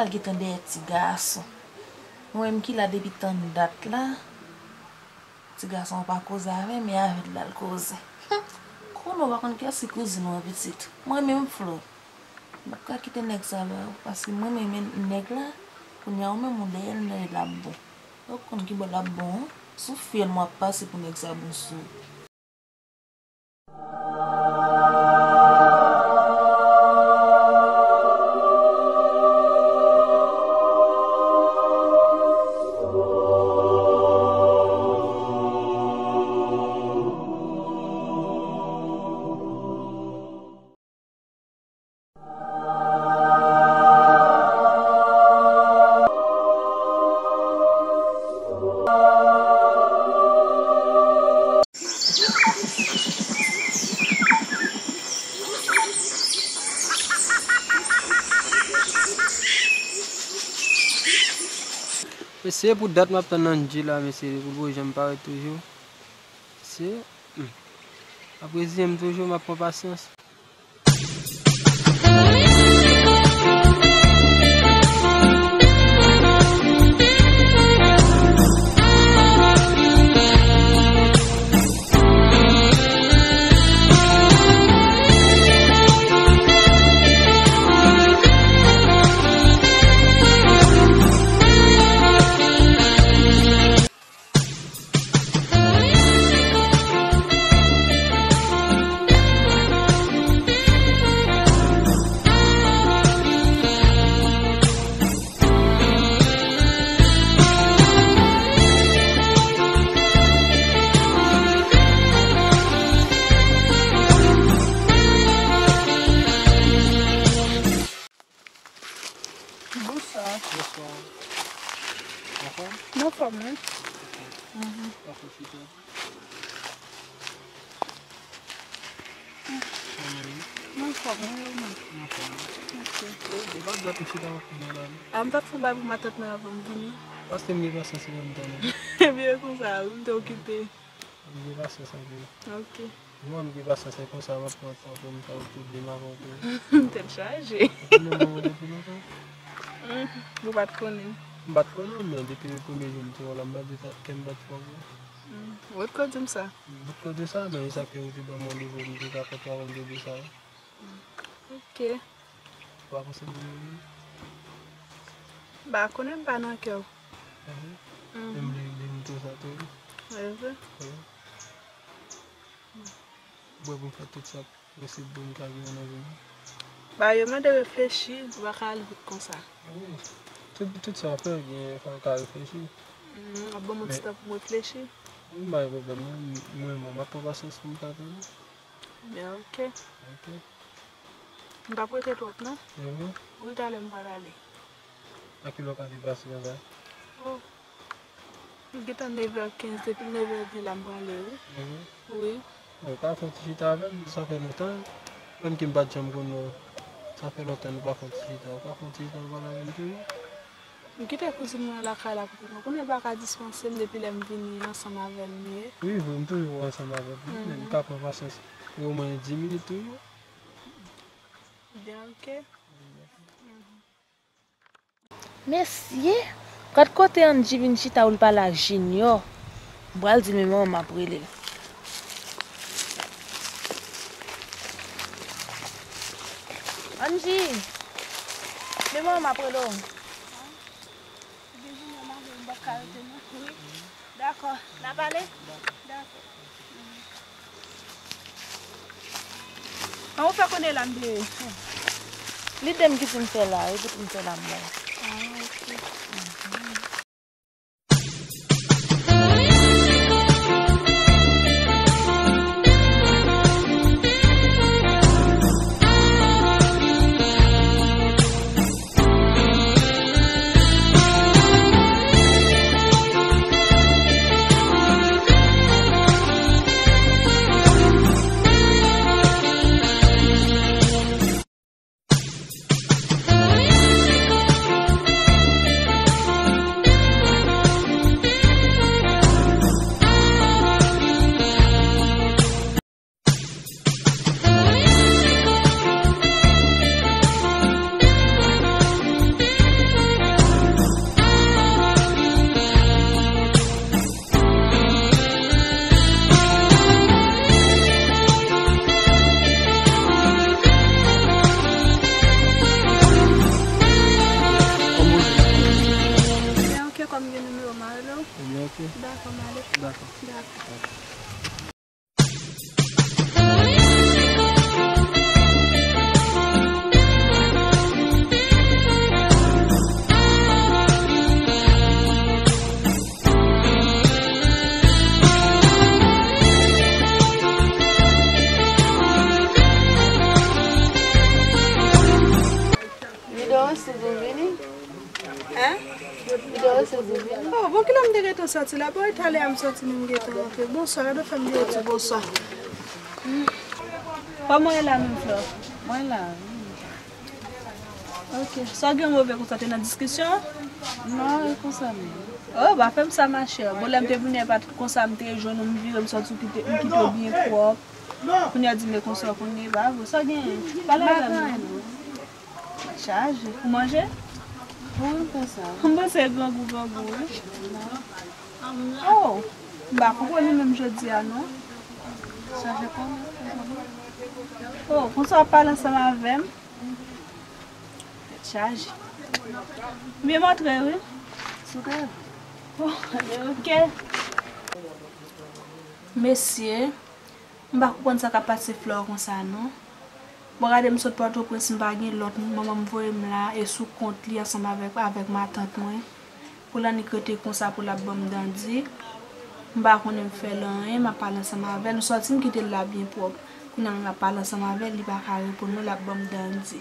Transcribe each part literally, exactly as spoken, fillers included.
Gentan dèyè ti gason. Mwen menm ki la depi tann dat la. Ti gason an pa koze avè m, e avè l l al koze. Hum! Konnen w pa konn kiyès ki kouzin ou an pitit. Mwen menm Flo. M p ap ka kite nèg sa la, paske mwen menm nèg la, kounye a ou menm ou dèyè l, men l ap bon. Ou konn ki bò l ap bon an? Sou fyèl mwen ap pase pou nèg sa bon sou ou. Mesye, pou dat m ap tann Angie la, mesye, pou l poko janm parèt toujou. Mesye, hmm. M ap reziyen m toujou, m ap pran pasyans. Bonswa. Bonswa. Anfòm? M anfòm, wi. Mhm. Anfòm, chita. Kòman w ye? M anfòm, wi, ou menm? M anfòm. Ok. E, e pa dat ou chita w ap fè nan la, non? A, m t ap fè yon bagay pou matant mwen avan m vini. Paske m gen pasyans pou m tann ou. Ebyen, e konsa, wi, m te okipe. M gen pasyans anpil. Ok. Mwen, m gen pasyans, se konsa m ap pran tan pou m fè tout de m avan pou ou. Tèt chaje. Ou konnen mwen depi lontan? Mm, ou pa t konnen. M pa t konnen, men depi premye jou m te wè w la, m pa di sa, kè m bat fò pou ou. Mm, ou potko di m sa. M potko di sa, men e sa fè ou te ban m randevou, m te ka fè twa randevou sa yo. Ok. Ou pa panse m renmen w? M pa konnen, m pa nan kè w. Mhm. Mhm. Men m vle, vle montre w sa tou, wi. Vre, vre? Wi. Mwen, pou m fè tout sa posib pou m ka gen w nan vi m. Ba, yo mande reflechi, ou pa ka al vit konsa. Wi. Tout, tout sa w ap fè, gen fwa w ka reflechi. Mm, w ap ban m yon ti tan pou m reflechi. Wi, m pa gen pwoblèm, non. Mwen, mwen, m ap pran pasyans pou m ka tann ou. Byen, ok. Ok. M p ap rete twòp, non. Mhm. Wi, talè m pral ale. A kilè w ka depase konsa? Oh. M gentan nevè kenz, depi nevè ven la m prale, wi. Mhm. Wi. Bon, ou ka fè yon ti chita avè m, sa fè lontan. Menm ke m pa t janm konnen w, sa fè lontan nou pa fè yon ti chita. Ou ka fè yon ti chita, ou pale avè m toujou? M kite kouzin mwen lakay la pou mwen. Konnen l pa ka dispanse m depi lè m vini ansanm avè l m ye. Wi, vre, m toujou ansanm avè l. Mhm. Men m ka pran pasyans pou omwen dis minit toujou. Byen, ok. Mhm. Mesye, gad kote Angie vin chita pou l pale ak Junior. M pral di men manman m ap rele l. Angie, men manman m ap rele w. Ebyen, Junior, m ale, m p ap ka rete non. Wi. Dakò. N a pale? Dakò. An ou fè konnen la m deye? Lide m ki pou m fè la, e pou m fè la m la. Ah, ok. Ebyen, ok. Dakò, m ale. Dakò. Dakò. Li dòmi sou vini? Hein? Li dòmi sou vini? Oh, bon, kilè m te gentan sòti la? Bon, e talè a m sòti, m gentan rantre. Bonswa, gade w fè m di w ti bonswa. Kòman w ye la menm, Flò? Mwen la, wi. Ok. Sa w gen move konsa, te nan diskisyon? Non, e konsa menm. Oh, pa fè m sa, machè. Bon, lè m te vini, e pa t konsa, m te jwenn ou, m vire, m sòti, m kite, m kite w byen pwòp. Kounye a di m e konsa w konnen, pa vre. Sa w genyen? Pale avè m non. Chaje. Ou manje? Wi, m fè sa. M panse grangou, grangou, wi. Oh, m pa konprann ou menm jodi a, non. Chaje kòman? Oh, konsa w ap pale ansanm avè m? Tèt chaje. M byen montre, wi. Sou tè. Oh, ok. Mesye, m pa konprann sa k ap pase Flò konsa, non. Bon, gade, m sot Pòtoprens, m pa gen lòt, manman m voye m la, e sou kont li ansanm avèk, avèk matant mwen. Pou l annik rete konsa, pou l ap ban m dandi. M pa konnen m fè l anyen, m ap pale ansanm avè l. M sòti, m kite l la byen pwòp. Kounye a, m ap pale ansanm avè l, li pa ka reponn mwen, l ap ban m dandi.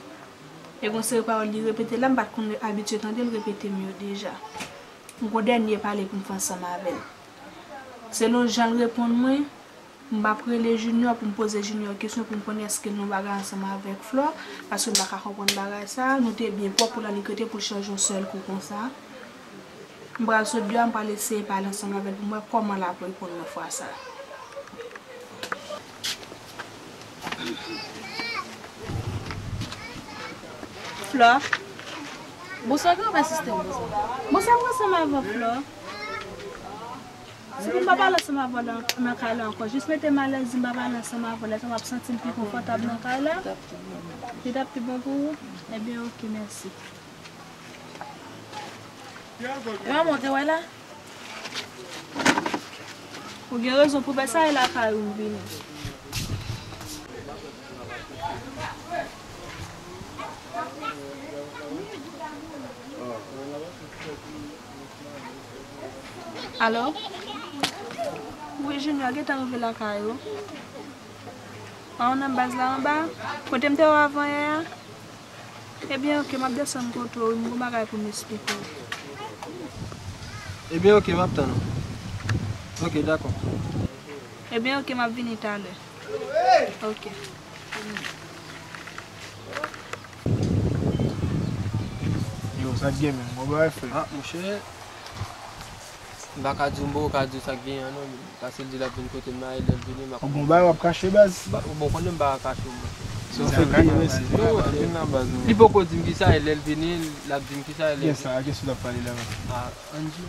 E gon seri pawòl li repete la, m pa t konn abitye tande l repete m yo deja. M gon dènye pale pou m fè ansanm avè l. Selon jan l reponn mwen, m ap rele Junior pou m poze Junior kesyon pou m konnen èske l nan bagay ansanm avèk Flò, paske m pa ka konprann bagay sa a. Nou te byen pwòp pou l annik rete pou l chanje yon sèl kou konsa. M pral sot deyò, m pral eseye pale ansanm avè l pou m wè kòman l ap reponn mwen fwa sa a. Flò. Bonswa, ki w ap ensiste konsa? Bonswa, m ansanm avè w, Flò. Si pou m pa pale ansanm avè w nan, nan kay la ankò, jis mete m alèz, di m pa pale ansanm avè w, lè sa m ap santi m pi konfòtab nan kay la. Li t ap pi bon pou ou? Ebyen, ok, mèsi. E manman w te wè la? Ou gen rezon pou fè sa, e lakay ou m vini. Alo? Wi, Junior, gentan rive lakay ou. An, nan baz la anba? Kote m te wè w avan yè a? Ebyen, ok, m ap desann kote w, wi, m gon bagay pou m esplike w. Ebyen, ok, m ap tann ou. Ok, dakò. Ebyen, ok, m ap vini talè. Ok. Yo, sa k gen menm? Bon bagay, frè. Ah, monchè. M pa ka di w, m poko ka di w sa k genyen an, non. Paske l di l ap vin kote m la, e lè l vini, m ap... Ou gon bagay w ap kache, baz? Ba, bon, konnen m pa ka kache w, monchè. Se yon fake li ye, mesye. Non, monchè. Li poko di m kisa, e lè l vini, l ap di m kisa, e lè l vini. Kiyès sa? A kiyès ou t ap pale la menm? Ah, Andy.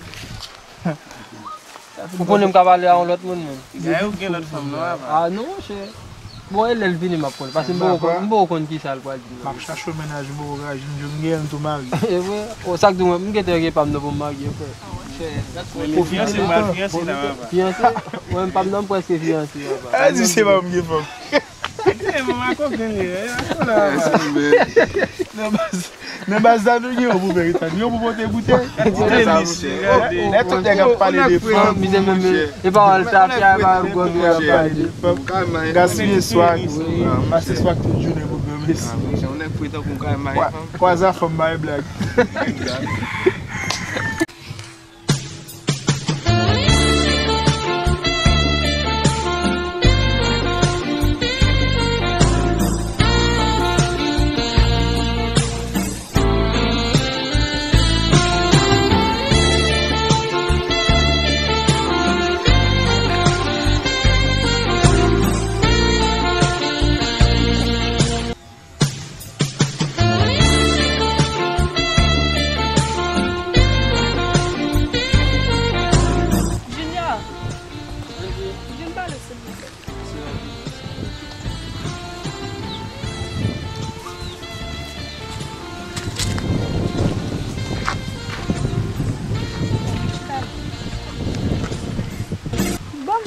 Ou konnen m ka pale a yon lòt moun, menm. Gaye ou gen lòt fanm, non, apa? Ah, non, monchè. Bon, e lè l vini, m ap konnen. Paske m poko konn, m poko konn kisa l pral di m. M ap chache yon mennaj, m poko ka jwenn, m gen tou mari. E vre? O, sa k di w, m gentan gen pa m nan pou m marye, frè. Fiyanse, m pral fiyanse la, apa. Fiyanse? Mwen, m pa m nan, m prèske fiyanse, apa. A di se pa m gen fanm. E, mwen, m a koken li, e, a kola, apa. Nan baz, nan baz la, nou gen yon pou veritab, yon pou pote goute. Goute, mesye, gade. Lè tout nèg ap pale de fanm, misye menm, e pawòl sa, pye a, e pawòl gwo, pye a, pale de fanm. Gaspiye swag, pase swag tout jounen pou granmesi. Kwa-, kwaza fanm bay blag.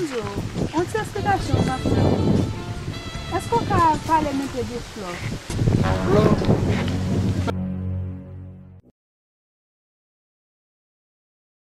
Enzo, yon ti esplikasyon m ap mande w. Èske w ka pale m enpe de Flò? Flò?